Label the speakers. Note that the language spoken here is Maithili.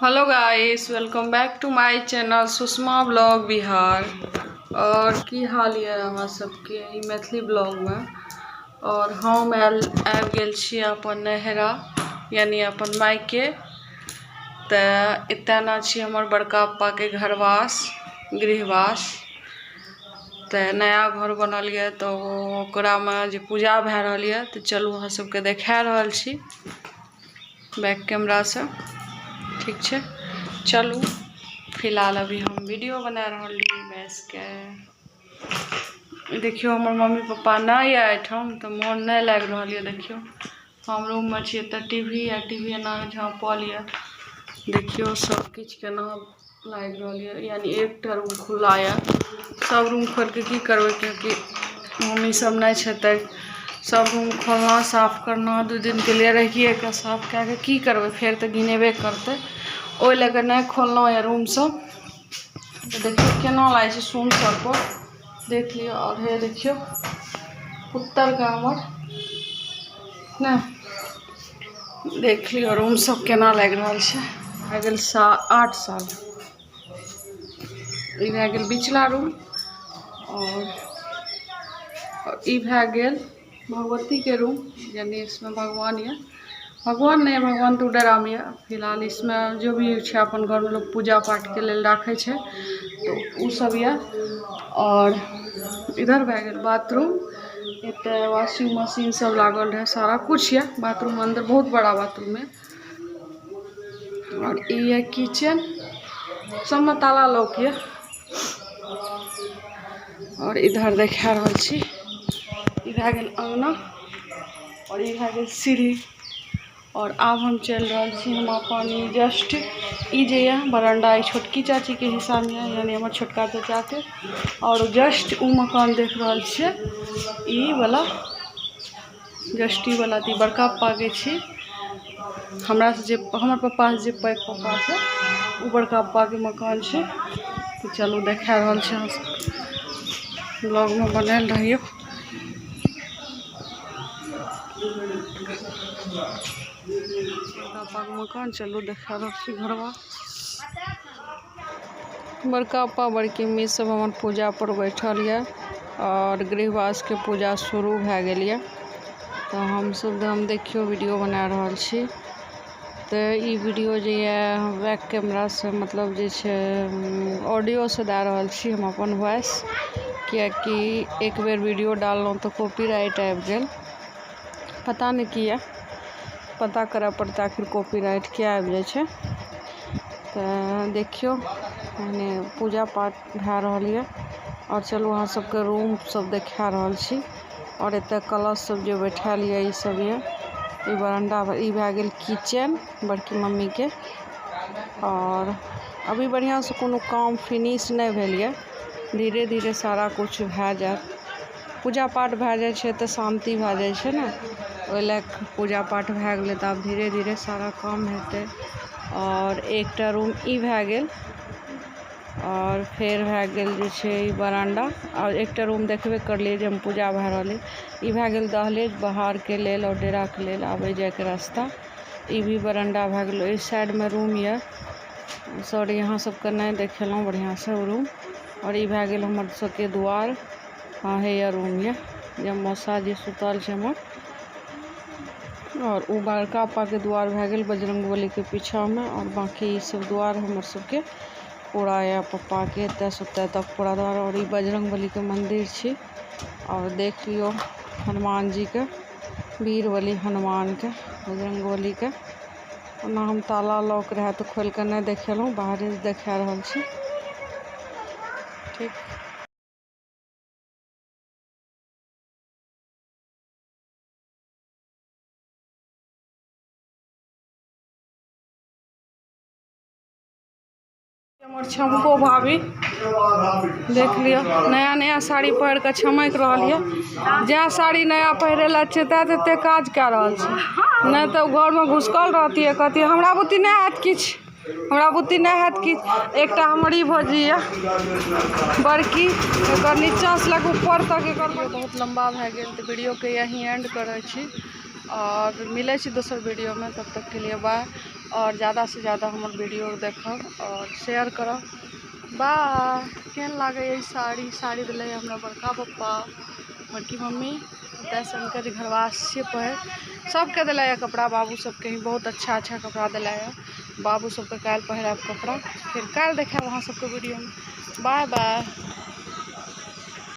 Speaker 1: Hello guys, welcome back to my channel Sushma blog Bihar. और की हाल यऽ अहाँ सबके ई मैथिली ब्लॉगमे। और हम आयल आबि गेल छी अपन नैहरा यानी अपन मायके। तऽ एतऽ ने छी हमर बड़का पप्पाके घरवास गृहवास। तऽ नया घर बनल यऽ तऽ ओकरामे जे पूजा भए रहल यऽ तऽ चलू अहाँ सबके देखा रहल छी बैक कैमरासँ। ठीक छै, चलू फिलहाल अभी हम वीडियो बना रहल रही बैसके। देखियौ हमर मम्मी पप्पा नहि यऽ एहिठाम तऽ मोन नहि लागि रहल यऽ। देखियौ हम रूममे छी, एतऽ टी वी यऽ, टी वी एना झाँपल यऽ। देखियौ सब किछु केना लागि रहल यऽ, यानी एकटा रूम खुला यऽ। सब रूम खोलिके की करबै, क्योंकि मम्मी सब नहि छै तऽ सब रूम खोलना साफ करना 2 दिनके लिए रहिए कऽ साफ कए कऽ की करबै, फेर तऽ घिनेबे करतै। ओहि लए कऽ नहि खोललहुँ यऽ रूम सब। तऽ देखियौ केना लागै छै सुन सबपर, देख लियौ। आओर हे देखियौ उत्तरके हमर नहि देख लियौ रूम सब केना लागि रहल छै। भए गेल 8 साल। ई भए गेल बिचला रूम और ई भए गेल भगवती के रूम, यानी इसमें भगवान यऽ। भगवान नहीं, भगवान तो डराम यऽ। फिलहाल इसमें जो भी छै अपन घर में लोग पूजा पाठ के लेल राखै छै तो उ सब यऽ। और इधर भए गेल बाथरूम, एतऽ वॉशिंग मशीन सब लागल रहै, सारा कुछ यऽ बाथरूम अंदर, बहुत बड़ा बाथरूम है। और ई यऽ किचन, सब में ताला लॉक यऽ। और इधर देखा रहल छी ई भए गेल अंगना और ई भए गेल सीढ़ी। और आब हम चलि रहल छी हम अपन जस्ट ई जे यऽ बरंडा, ई छोटकी चाचीके हिस्सामे यऽ, यानी हमर छोटका चाचाके। और जस्ट उ मकान देख रहल छियै ई वाला, जस्ट ई वाला तऽ ई बड़का पप्पाके छी। हमरा से जे हमर पप्पा से जे पैघ पप्पा छै उ बड़का पप्पाके मकान छै। तऽ चलू देखा रहल छी अहाँ सब, ब्लॉगमे बनल रहियौ। बड़का पप्पाके मकान चलू देखा रहल छी घरवा। बड़का पप्पा बड़की मम्मी सब हमर पूजा पर बैठल यऽ और गृहवासके पूजा शुरू भए गेल यऽ। तऽ हमसब हम देखियौ वीडियो बना रहल छी। तऽ ई वीडियो जे यऽ बैक कैमरासँ मतलब जे छै ऑडियोसँ दए रहल छी हम अपन वॉइस, किएकि एक बेर वीडियो डाललहुँ तऽ कॉपीराइट आबि गेल, पता नहि किया, पता करऽ पड़तै आखिर कॉपीराइट किया आबि जाइ छै। तऽ देखियौ एहने पूजा पाठ भए रहल यऽ। आओर चलू अहाँ सबके रूम सब देखा रहल छी। और एतऽ कलश सब जे बैठायल यऽ ई सब यऽ। ई बरंडा ई भए गेल किचन बड़की मम्मी के। और अभी बढ़िया से कोनो काम फिनिश नहि भेल यऽ, धीरे धीरे सारा कुछ भए जायत। पूजा पाठ भए जाइ छै तऽ शान्ति भए जाइ छै ने, ओहि लए कऽ पूजा पाठ भए गेलै तऽ आब धीरे धीरे सारा काम हेतै। और एकटा रूम ई भए गेल और फेर भए गेल जे छै ई बरामदा। और एकटा रूम देखबे करलियै जे हम पूजा भए रहल अइ। ई भए गेल दहलीज बाहरके लेल और डेराके लेल आबै जाइके रास्ता। ई भी बरामदा भए गेल। ओहि साइडमे रूम यऽ, सॉरी अहाँ सबके नहि देखेलहुँ बढ़िआँसँ ओ रूम। और ई भए गेल हमर सबके द्वार। हाँ हे यऽ रूम यऽ जे मौसा जी सुतल छै हमर। और उ बड़का पप्पाके द्वार भए गेल बजरंगबलीके पीछामे। और बाकी ई सब द्वार हमर सबके पूरा यऽ पप्पाके एतऽ से ओतऽ तक पूरा द्वार। और ई बजरंगबलीके मंदिर छी। और देख लियौ हनुमान जीके, वीरबली हनुमानके, बजरंगबलीके। ओना हम ताला लॉक रहए तऽ खोलि कऽ नहि देखेलहुँ, बाहरेसँ देखा रहल छी। ठीक हमर छमको भाभी देख लियौ नया नया साड़ी पहिर कऽ छमकि रहल यऽ। जएह साड़ी नया पहिरे लए छै तैं तऽ एते काज कए रहल छै, नहि तऽ घरमे घुसकल रहतियै, कहतियै हमरा बुते नहि हैत किछु, हमरा बुते नहि हैत किछु। एकटा हमर ई भौजी यऽ बड़की, एकर नीचाँसँ लए कऽ ऊपर तक एकर बहुत लम्बा भए गेल। तऽ वीडियोके यहीं एंड करै छी और मिलै छी दोसर वीडियोमे, तब तकके लिए बाय। आओर ज्यादासँ ज्यादा हमर वीडियो देखब आओर शेयर करब। बाय। केहन लागैए ई साड़ी? साड़ी देलै हमरा बड़का पप्पा, बड़की मम्मी, ओतयसँ हुनकर घरवास छियै पहिर सबके देलै कपड़ा। बाबू सबके ही बहुत अच्छा अच्छा कपड़ा देलै। बाबू सबके काल्हि पहिरायब कपड़ा, फेर काल्हि देखायब अहाँ सबके वीडियोमे। Bye bye.